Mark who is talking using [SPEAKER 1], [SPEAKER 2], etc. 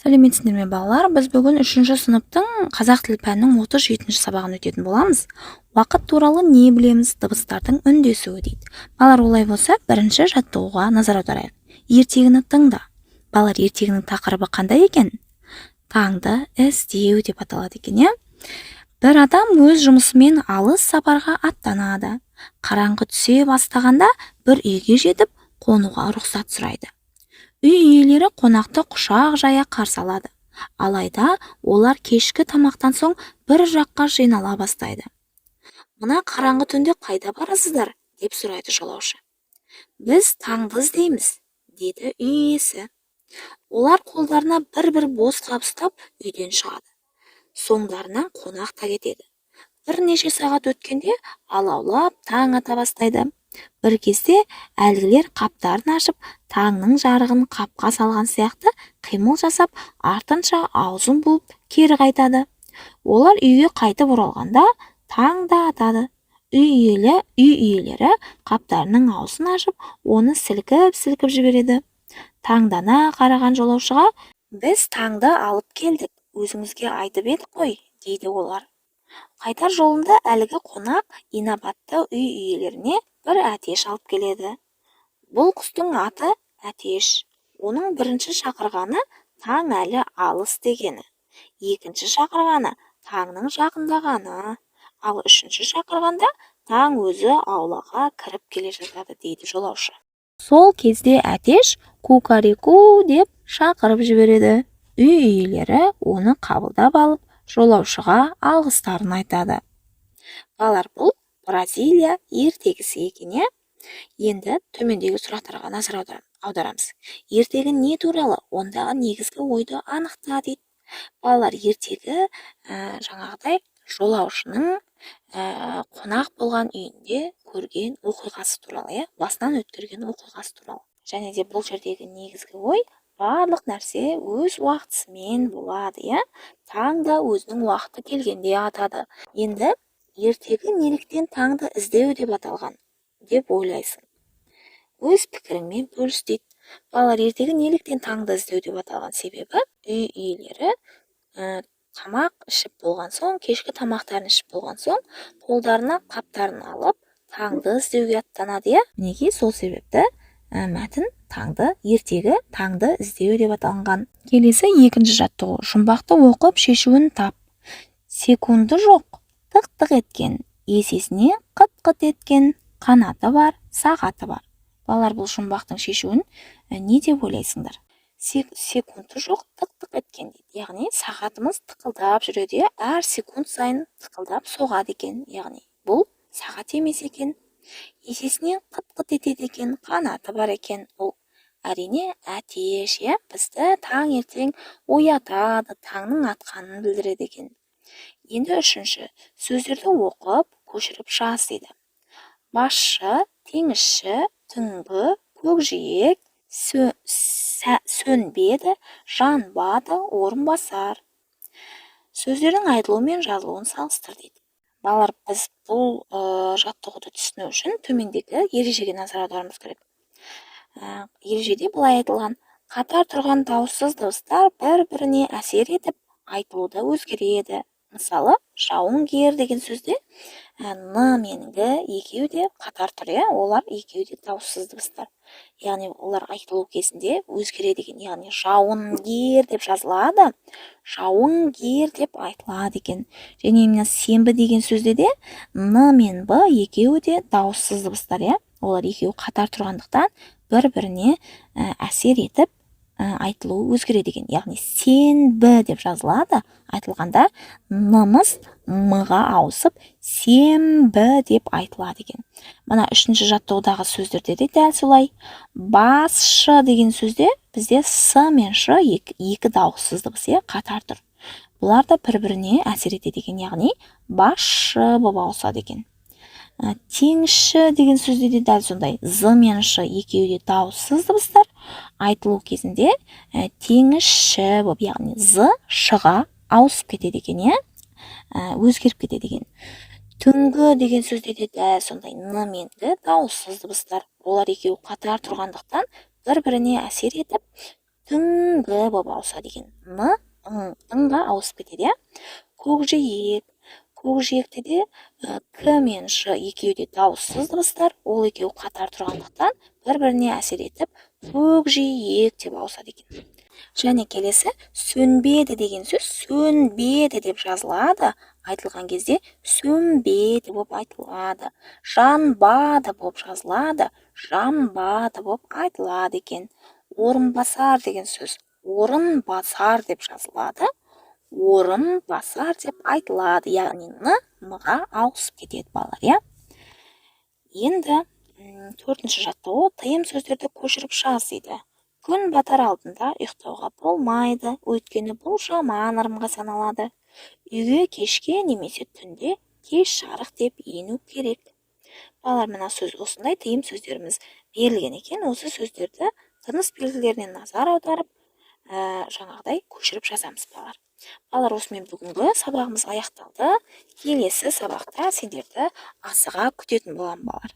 [SPEAKER 1] Сәлеметсіңдер ме, балалар! Біз бүгін үшінші сыныптың қазақ тілі пәнінің 37-сабағын өтетін боламыз. «Уақыт туралы не білеміз? Дыбыстардың үндесуі», – дейді. Балалар, олай болса, бірінші жаттығуға назар аударайық. Ертегіні тыңда. Балалар, ертегінің тақырыбы қандай екен? «Таңды іздеу» деп аталады екен, иә. Бір адам өз жұмысымен алыс сапарға аттанады. Қараңғы түсе бастағанда бір үйге жетіп, қонуға рұқсат сұрайды. Үй иелері қонақты құшақ жая қарсы алады. Алайда олар кешкі тамақтан соң бір жаққа жинала бастайды. «Мына қараңғы түнде қайда барасыздар?» – деп сұрайды жолаушы. «Біз таңды іздейміз», – деді үй иесі. Олар қолдарына бір-бір бос қап ұстап, үйден шығады. Соңдарынан қонақ та кетеді. Бірнеше сағат өткенде алаулап таң ата бастайды. Бір кезде әлгілер қаптарын ашып, таңның жарығын қапқа салған сияқты қимыл жасап, артынша аузын буып кері қайтады. Олар үйге қайтып оралғанда таң да атады. Үй иелері қаптарының аузын ашып, оны сілкіп-сілкіп жібереді. Таңдана қараған жолаушыға: «Біз таңды алып келдік, өзіңізге айтып едік қой», – дейді олар. Қайтар жолында әлгі қонақ инабатты үй иелеріне бір әтеш алып келеді. Бұл құстың аты Әтеш. Оның бірінші шақырғаны – таң әлі алыс дегені, екінші шақырғаны – таңның жақындағаны, ал үшінші шақырғанда таң өзі аулаға кіріп келе жатады, дейді жолаушы. Сол кезде әтеш «Кукареку» деп шақырып жібереді. Үй иелері оны қабылдап алып, жолаушыға алғыстарын айтады. Балалар, бұл Бразилия ертегісі екен, иә. Енді төмендегі сұрақтарға назар аударамыз. Ертегі не туралы? Ондағы негізгі ойды анықта, дейді. Балалар, ертегі жаңағыдай жолаушының қонақ болған үйінде көрген оқиғасы туралы, иә, басынан өткерген оқиғасы туралы. Және де бұл жердегі негізгі ой: барлық нәрсе өз уақытысымен болады, иә, таң да өзінің уақыты келгенде атады. Енді ертегі неліктен «Таңды іздеу» деп аталған деп ойлайсың? Өз пікіріңмен бөліс, дейді. Балалар, ертегі неліктен «Таңды іздеу» деп аталған? Себебі үй иелері тамақ ішіп болған соң, кешкі тамақтарын ішіп болған соң, қолдарына қаптарын алып, таңды іздеуге аттанады, иә. Мінекей, сол себепті мәтін таңды ертегі «Таңды іздеу» деп аталынған. Келесі екінші жаттығу. Жұмбақты оқып, шешуін тап. Секунды жоқ, тық-тық еткен, есесіне қыт-қыт еткен, қанаты бар, сағаты бар. Балалар, бұл жұмбақтың шешуін не деп ойлайсыңдар? Секунды жоқ, тық-тық еткен дейді, яғни сағатымыз тықылдап жүреді, иә, әр секунд сайын тықылдап соғады екен, яғни бұл сағат емес екен. Есесіне қыт-қыт етеді екен, қанаты бар екен. Ол, әрине, әтеш, иә, бізді таңертең оятады, таңның атқанын білдіреді екен. Енді үшінші. Сөздерді оқып, көшіріп жаз, дейді. Басшы, теңізші, түнгі, көкжиек, сөнбеді, жанбады, орынбасар. Сөздердің айтылуы мен жазылуын салыстыр, дейді. Балалар, біз бұл жаттығуды түсіну үшін төмендегі ережеге назар аударуымыз керек. Ережеде былай айтылған: қатар тұрған дауыссыз дыбыстар бір біріне әсер етіп, айтылуда өзгереді. Мысалы, «жауынгер» деген сөзде н мен г екеуі де қатар тұр, иә, олар екеуі де дауыссыз дыбыстар, яғни олар айтылу кезінде өзгереді екен, яғни «жауынгер» деп жазылады, «жауынгер» деп айтылады екен. Және мына «сенбі» деген сөзде де н мен б екеуі де дауыссыз дыбыстар, иә, олар екеуі қатар тұрғандықтан, бір біріне әсер етіп, айтылуы өзгереді екен, яғни «сенбі» деп жазылады, айтылғанда нымыз мға ауысып, «сембі» деп айтылады екен. Мына үшінші жаттығудағы сөздерде де дәл солай. «Басшы» деген сөзде бізде с мен ш екі дауыссыз дыбыс, иә, қатар тұр. Бұлар да бір біріне әсер етеді екен, яғни «басшы» болып ауысады екен. «Теңізші» деген сөзде де дәл сондай: з мен ш екеуі де дауыссыз дыбыстар, айтылу кезінде «теңізші» болып, яғни з ш-ға ауысып кетеді екен, иә, өзгеріп кетеді екен. «Түнгі» деген сөзде де дәл сондай: н мен г дауыссыз дыбыстар, олар екеуі қатар тұрғандықтан, бір біріне әсер етіп, Түнгі болып ауысады екен. Н ың, ыңға ауысып кетеді, иә. Көкжиек. Көкжиекте де к мен ж екеуі де дауыссыз дыбыстар. Ол екеуі қатар тұрғандықтан, бір біріне әсер етіп, көкжиек деп ауысады екен. Және келесі сөнбеді деген сөз сөнбеді деп жазылады, айтылған кезде сөнбеді болып айтылады. Жанбады болып жазылады, жанбады болып айтылады екен. Орынбасар деген сөз орын басар деп жазылады, орын басар деп айтылады, яғни н м-ға ауысып кетеді, балалар, иә. Енді төртінші жаттығу: тыйым сөздерді көшіріп жаз дейді. Күн батар алдында ұйықтауға болмайды, өйткені бұл жаман ырымға саналады. Үйге кешке немесе түнде, кеш жарық деп ену керек. Балалар, мына сөз, осындай тыйым сөздеріміз берілген екен. Осы сөздерді тыныс белгілеріне назар аударып, жаңағыдай көшіріп жазамыз, балалар. Балалар, осымен бүгінгі сабағымыз аяқталды. Келесі сабақта сендерді асыға күтетін боламын, балалар.